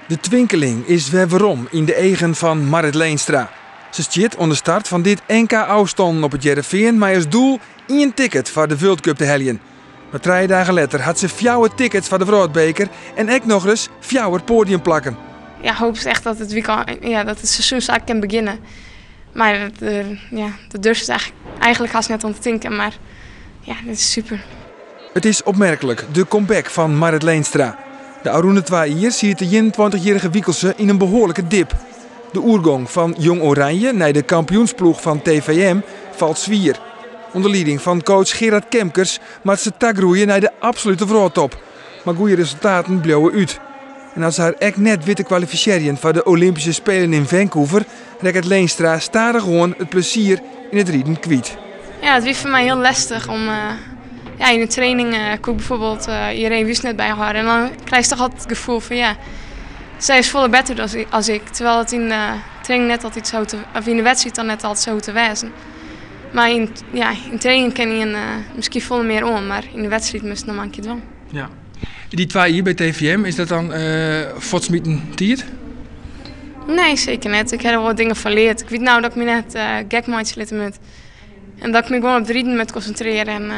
De twinkeling is wer werom yn de eagen fan Marrit Leenstra. Se stiet oan de start fan dit NK ôfstannen op It Hearrenfean mei as doel ien ticket foar de World Cup te heljen. Mar 3 dagen letter hat se 4 tickets foar de wrâldbeker en ek nochris 4 poadiumplakken. Ja, hoop is echt dat it weekend, ja, dat it seizoen sa kin begjinne. Mar dat, ja, dat durf ik eigenlijk hast net oan te tinken, mar ja, dit is super. It is opmerklik, de comeback fan Marrit Leenstra. De ôfrûne 2 jier siet de 21-jierrige Wikelse yn in behoarlike dip. De oergong fan Jong Oranje nei de kampioensploech fan TVM falt swier. Under lieding fan coach Gerard Kemkers moat se tagroeie nei de absolute wrâldtop. Mar goede resultaten bliuwe út. En as se har ek net wit te kwalifisearjen foar de Olympyske Spelen yn Vancouver, rekket Leenstra stadichoan it plezier yn it riden kwyt. Ja, it wie foar my hiel lestich om, ja, yn de training, koe ik bijvoorbeeld Ireen Wüst net byhâlde. En dan krijst toch altyd it gefoel fan ja, sy is folle better dan as ik. Terwijl it yn de training net altyd sa te, of yn de wedstriid dan net altyd sa te wêzen. Mar yn training kin ien miskien folle mear oan, mar yn de wedstriid moatst noch mar in kear dwaan. Ja. Dy 2 jier by TVM, is dat dan fuortsmiten tiid? Nee, seker net. Ik ha der wol wat dingen fan leard. Ik wit no dat ik my net gek meitsje litte moat. En dat ik my gewoan op it riden moat konsintrearje en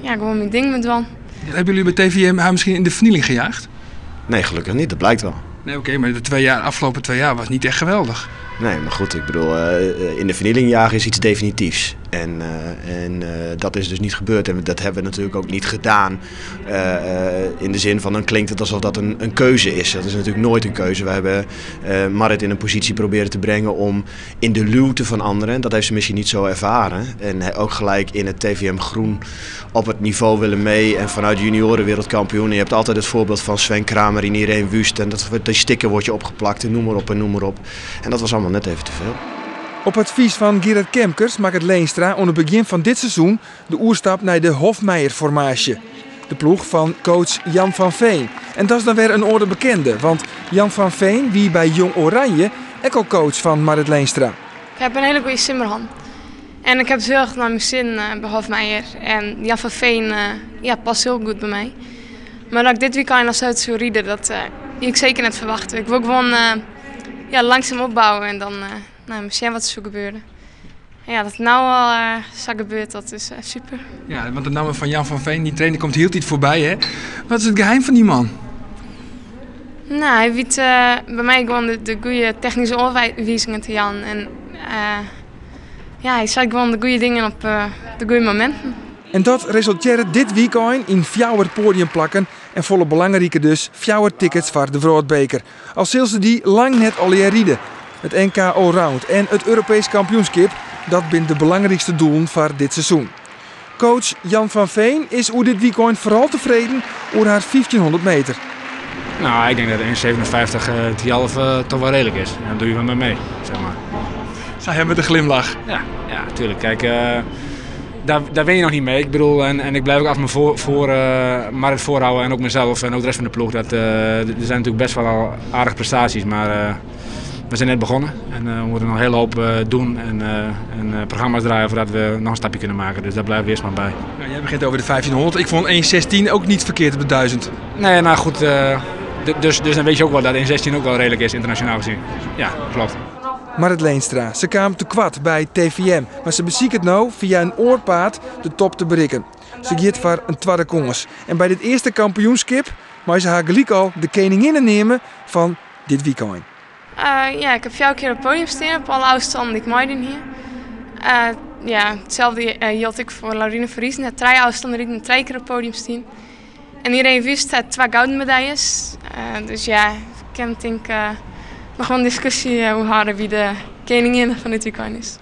gewoan myn ding moat dwaan. Hawwe jullie by TVM har miskien yn de fernieling gejaagd? Nee, gelukkig niet. Dat blijkt wel. Nee, oké, maar de afgelopen 2 jaar was niet echt geweldig. Nee, maar goed, in de vernieling jagen is iets definitiefs. En dat is dus niet gebeurd. En dat hebben we natuurlijk ook niet gedaan. In de zin van, dan klinkt het alsof dat een keuze is. Dat is natuurlijk nooit een keuze. We hebben Marrit in een positie proberen te brengen om in de luwte van anderen. En dat heeft ze misschien niet zo ervaren. En ook gelijk in het TVM Groen op het niveau willen mee. En vanuit junioren wereldkampioen. En je hebt altijd het voorbeeld van Sven Kramer en Ireen Wüst. En die sticker wordt je opgeplakt en noem maar op en noem maar op. En dat was allemaal net even te veel. Op advies fan Gerard Kemkers makket Leenstra oan it begjin fan dit seizoen de oerstap nei de Hofmeijer-formaasje. De ploech fan coach Jan van Veen. En dat is dan wer in oare bekende, want Jan van Veen wie by Jong Oranje ek al coach fan Marrit Leenstra. Ik heb een hele goede simmerhand. En ik heb het heel erg naar mijn zin bij Hofmeijer. En Jan van Veen past heel goed bij mij. Maar dat ik dit weekend al zo zou rijden, dat ik zeker net verwacht. Ik wil gewoon langzaam opbouwen en dan misschien wat er zou gebeuren. En dat het nou al zo gebeurt, dat is super. Ja, want de naam van Jan van Veen, die trainer, komt heel tijd voorbij, hè? Wat is het geheim van die man? Hij weet bij mij gewoon de goede technische aanwijzingen te Jan. En hij zei gewoon de goede dingen op de goede momenten. En dat resulteerde dit weekend in 4 podiumplakken en volle belangrijke dus 4 tickets voor de Wrâldbeker. Al zullen ze die lang net al rijden. Het NK Allround en het Europees kampioenschap, dat zijn de belangrijkste doelen voor dit seizoen. Coach Jan van Veen is over dit weekend vooral tevreden over haar 1500 meter. Ik denk dat 1,57 drieënhalf toch wel redelijk is. En daar doe je wel mee mee. Zij hebben de glimlach. Ja, ja, tuurlijk. Daar win je nog niet mee. En ik blijf ook altijd me voor Marrit voorhouden en ook mezelf en ook de rest van de ploeg. Dat er zijn natuurlijk best wel al aardige prestaties, maar we zijn net begonnen en we moeten nog een hele hoop doen en programma's draaien voordat we nog een stapje kunnen maken. Dus daar blijven we eerst maar bij. Jij begint over de 1500. Ik vond 1,16 ook niet verkeerd op de 1000. Nee, nou goed. Dus dan weet je ook wel dat 1,16 ook wel redelijk is internationaal gezien. Ja, klopt. Marrit Leenstra, ze kwam te kwad bij TVM, maar ze beziekt het nou via een oorpaad de top te bereiken. Ze gaat voor een tweede kongers. En bij dit eerste kampioenschap mag ze haar gelijk al de koninginnen nemen van dit weekend. Ik heb 4 keer op het podium staan op alle afstanden die ik meedoen hier. Hetzelfde hield ik voor Laurine van Riessen. Het 3 afstanden die ik 3 keer op het podium staan. En Ireen Wüst had 2 gouden medailles. Dus ik heb denk nog wel een discussie hoe harder wie de koningin van dit weekend is.